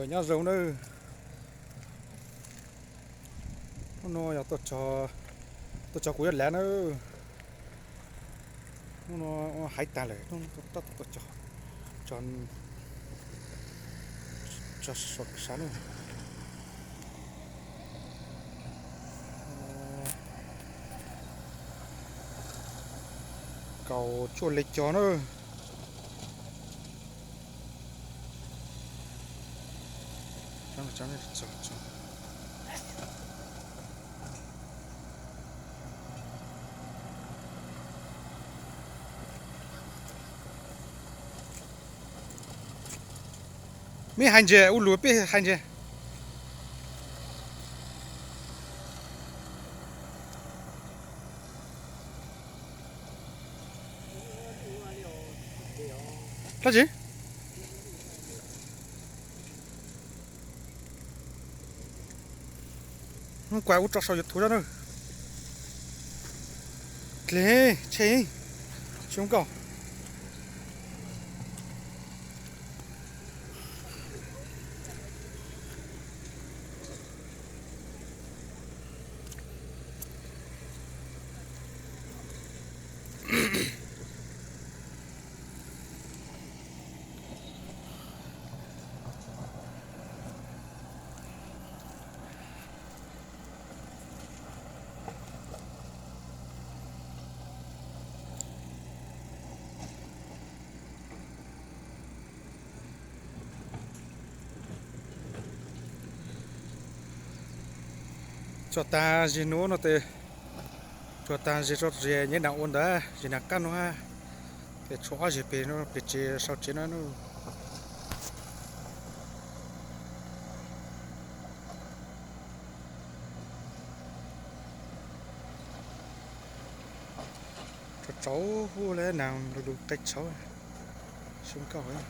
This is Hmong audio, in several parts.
Nyob zoo nawb. Hnub no yog tuaj txog kuv yuav lav nawb. Hnub no hais tag lawm, hnub no tab tom tuaj txog, txog, txog saum sab nawb. Kaum cuaj li cos na. Mej hais ntses, ua lus peb hais ntses. Dlaab tsi? Kuas ua tso sau YouTube na. Dlej, tsheb, tsis zoo nkauj. Tso tag zig nuav no tes, tso tag zig tso zig nyab nas ua ntawd, zig nas qab nuav, tes tshuav ob zig peg no peg tsev sau tsev no. Tsaus huab le nas lug lug qe tshauv, zoo nkauj.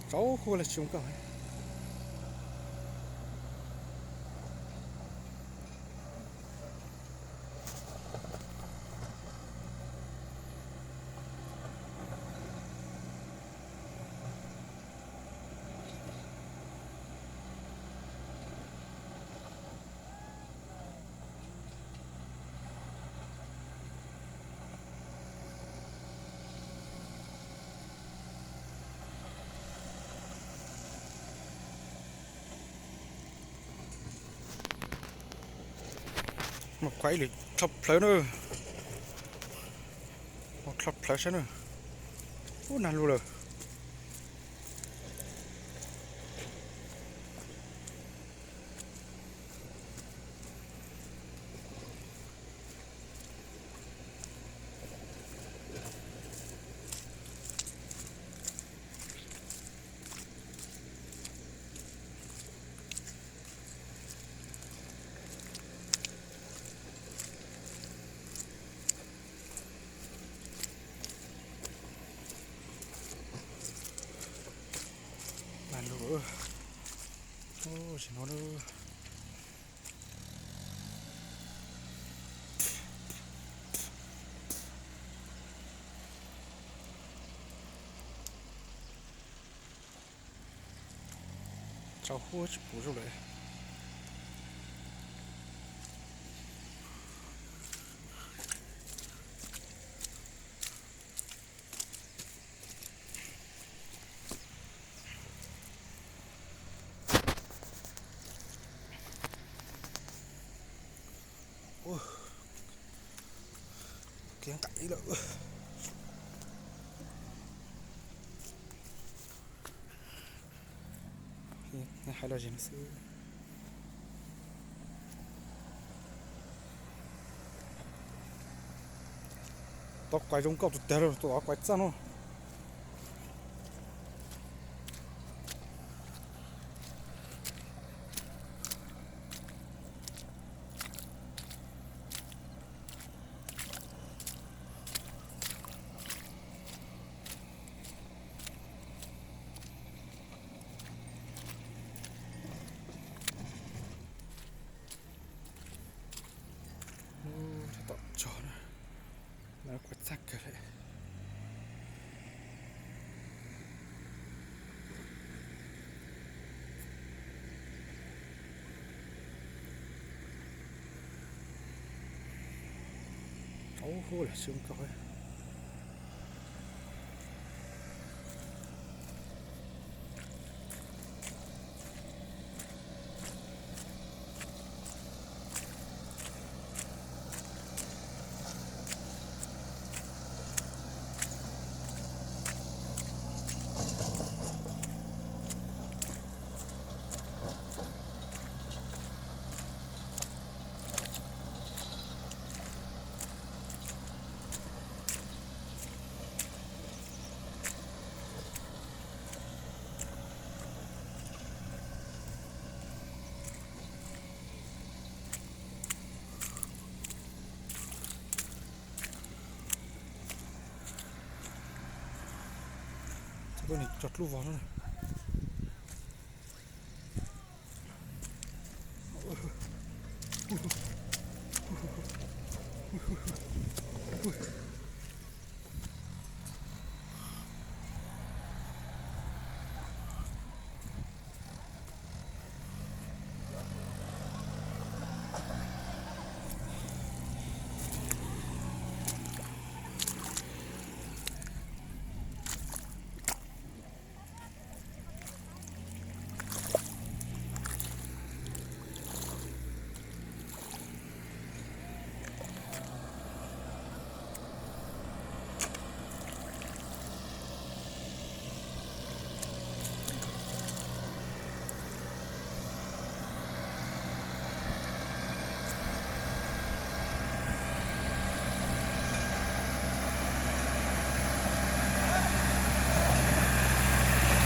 Tsaus huab le tsis zoo nkauj. Muaj qhov ib lwm dlhau plhawv na, dlhau plhawv saib na, ub nag lug lawm. Nag lug, ub, sim no na. Tsaus huab tsis pum zuj lawm. Kiag nqaim lawm. Hais los xwb. Tau quav zoo nkauj tus tag lawm, tus quav txaj no. Tom tso na, quav txaj kawg li. Ub, hu los xwb nkauj. Tso dlub vog na.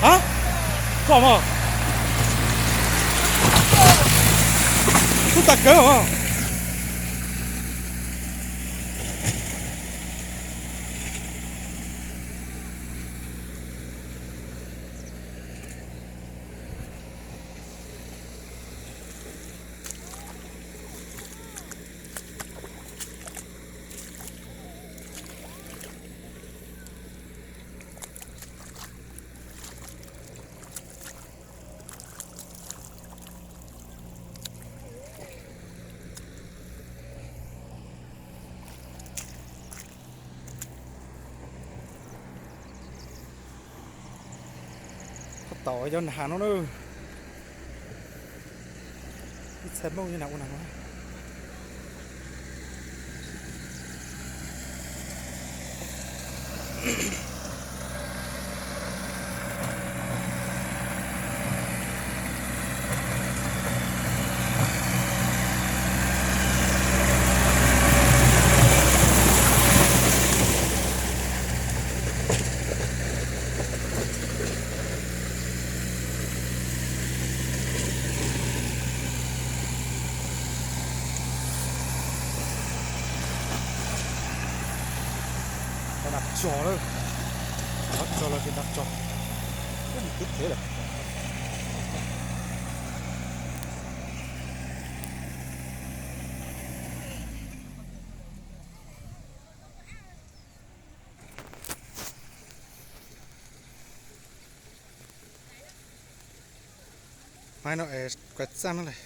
Ha, koj mas, kub tag kawg mas. Tab tom yog nag no na. Ib txhia Hmoob nyob na ua nag no. Tau nag tso lawm, nag tso los ces nag tso, twb mus twb phem lawm. Maiv no es kuav txaj no lawm.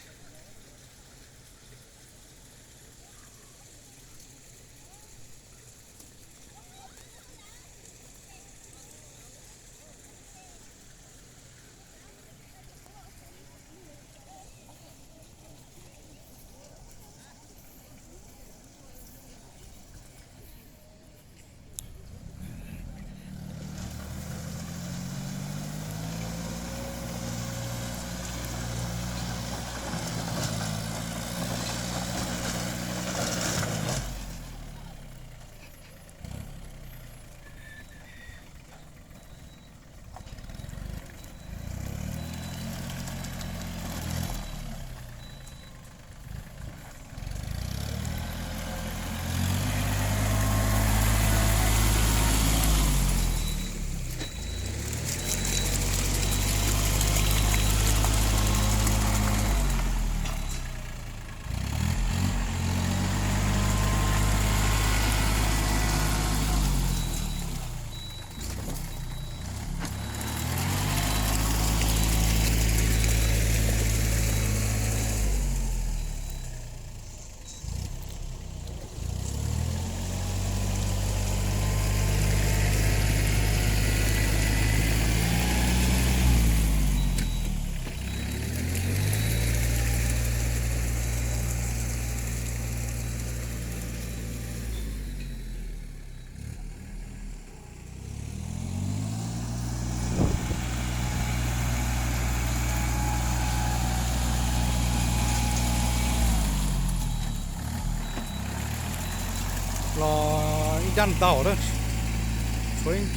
Los ib nrab ntau na, tshuav ib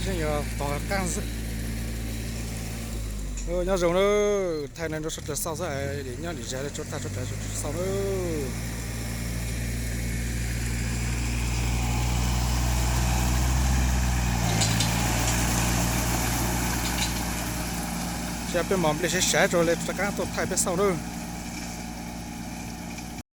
tog qaab xwb. Nyob zoo na, thaij no rau suav dlawg xauj xwb, nyob lim zag rau thaij suav dlawg xauj na. Tsis peb mos nplej sab sab rau le rov qaab tuaj thaij peb xauj na.